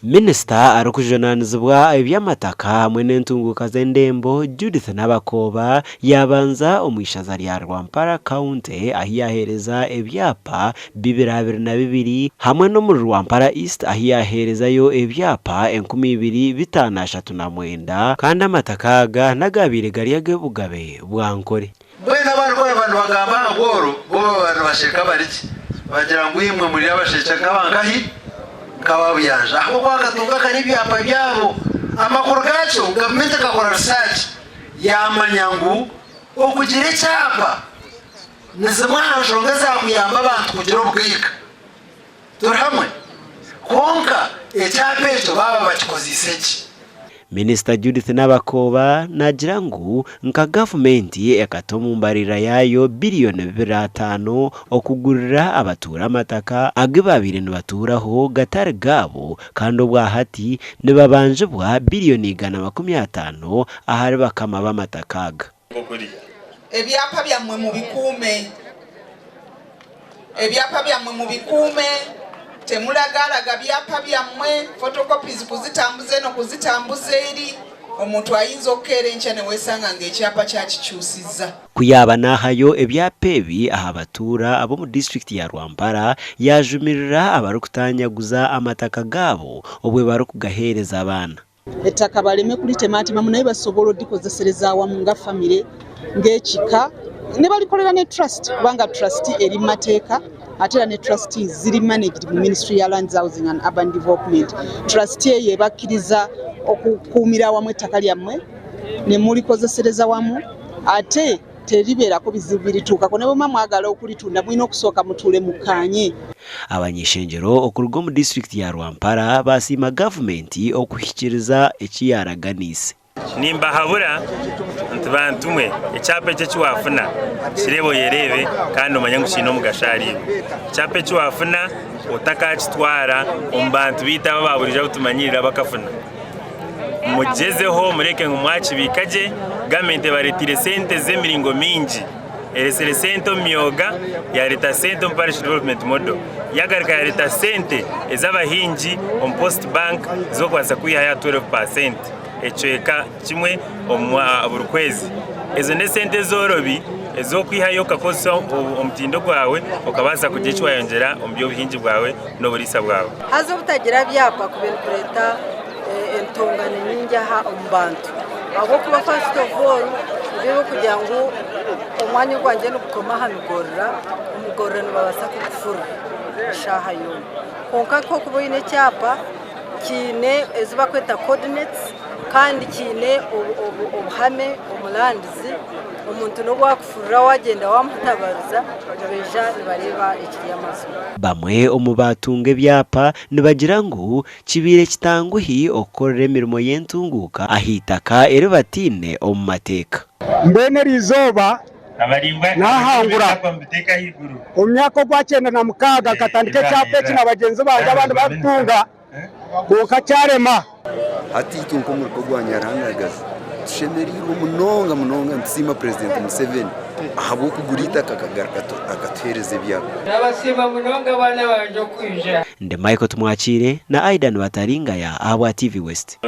Minisita arikujunaanizibwa eby'amataka hamwe n'entunguuka z'endembo, Judith Nabakooba yaabanza omu ishaza rya Rwampara County ahi yaaheereza ebyapa 222 hamwe n'omuri Rwampara East ahi yaaheerezayo ebyapa 2539 kandi amataka aga n'agaabaire gari ag'obugabe bwa Nkore. Mbwenu abarikureba nibagamba aha bworo, bo baba nibasheka bari gye, bagira ngu imwe muri abasheekye nk'aba nkahi? Nk'aba buyanja. Ahabw'okuba bakatunga kare ebyapa byabo. Amakuru gaakyo, gavumenti ekakora research yaamanya ngu okugira ekyapa ni zimwe aha nshonga ezaakuyamba abantu kugira obugaiga. Turi hamwe? Kwonka ekyapa ekyo baaba bakikozeise gye. Minisita Judith Nabakooba naagira ngu nka gavumenti ekata omu mbaririra yaayo biriyoni bibiri ataano okugurira abatuura amataka agu baabaire nibatuuraho gatari gaabo kandi obwahati nibabanjibwa biriyoni 150 ahari bakama b'amataka aga. Ebyapa byammwe mubikuume. Ebyapa byammwe mubikuume, temulagaalaga byapa byammwe, photocopies kuzitambuza eno kuzitambuza eri, omuntu ayinza okukeera enkya newesanga nga ekyapa kyakikyusizza. Ku yaaba naahayo ebyapa ebi aha batuura ab'omu disiturikiti ya Rwampara, yaajumirira abarikutanyaguza amataka gaabo obwe barikugaheereza abaana. Ettaka bareme kuritematemamu naye basobole odikozesereza awamu nga famire, ng'ekika ne balikolera ne trust kubanga trust eri mu mateeka ate era ne trustees ziri managed mu ministry ya lands housing and urban development. Trust eyo ebakkiriza okukuumira awamu ettaka lyammwe ne mulikozesereza wamu ate teribeerako bizibu birituukako ne bwemuba mwagala okulitunda mulina okusooka mutuule mukkaanye. Abany'eishengyero okuruga omu disiturikiti ya Rwampara baasiima gavumenti okuhikiriza eki yaaraganiise. Nimbahabura nti bantu mwe, ekyapa eki eki waafuna kireebe oyereebe kandi omanye ngu kiine omugasho ahariiwe. Ekyapa eki waafuna otakaakitwara omu bantu baitu aba aba buriijo abu tumanyirire abakafuna. Mugyezeho mureke ngu mwakibiika gye, gavumenti ebareteire sente z'emiringo mingi. Eretsire sente omu myoga, yareeta sente omu parish development model, yagaruka yareeta sente ez'abahingi omu post bank z'okubaasa kwihayo aha 12% ekicweka kimwe omu buri kwezi. Ezo n'esente ezoorobi ez'okwihayo okakozesa omutindo gwawe okabaasa kugira eki wayongyera omu by'obuhingi bwawe n'oburiisa bwawe. Haza obutagira byapa kubaire nikureeta entongane nyingi aha omu bantu ahabw'okuba first of all nibiba kugira ngu omwanya ogwangye nigukoma aha migorora, omugorora nibabaasa kukufurura eshaaha yoona. Kwonka ku orikuba oine ekyapa kiine ezi barikweta coordinates kandi kiine obuhame omurandizi, omuntu n'obu akufurura wagyenda wamutabariza nibaija nibareeba ekiri amazima. Bamwe omu baatunga ebyapa nibagira ngu Kibaire kitanguhi okukorera emirimo y'entunguuka aha itaka eri bataine omu mateeka. Mbwenu eri izooba naahangura. Omu myaka ogwa 96 nkatandika ekyapa eki na bagyenzi bangye abandi barikutunga kwonka kyarema. Hati itwe nk'omuruka ogwa Nyaruhandagazi tushemereirwe munonga munonga nitusiima Purezidenti Museveni ahabw'okugura eitaka akagaruka akatuheereza ebyapa. Nabasiima munonga baana bangye okwija. Ndi Michael Tumwakiire na Aidan Bataringaya ahabwa TV West.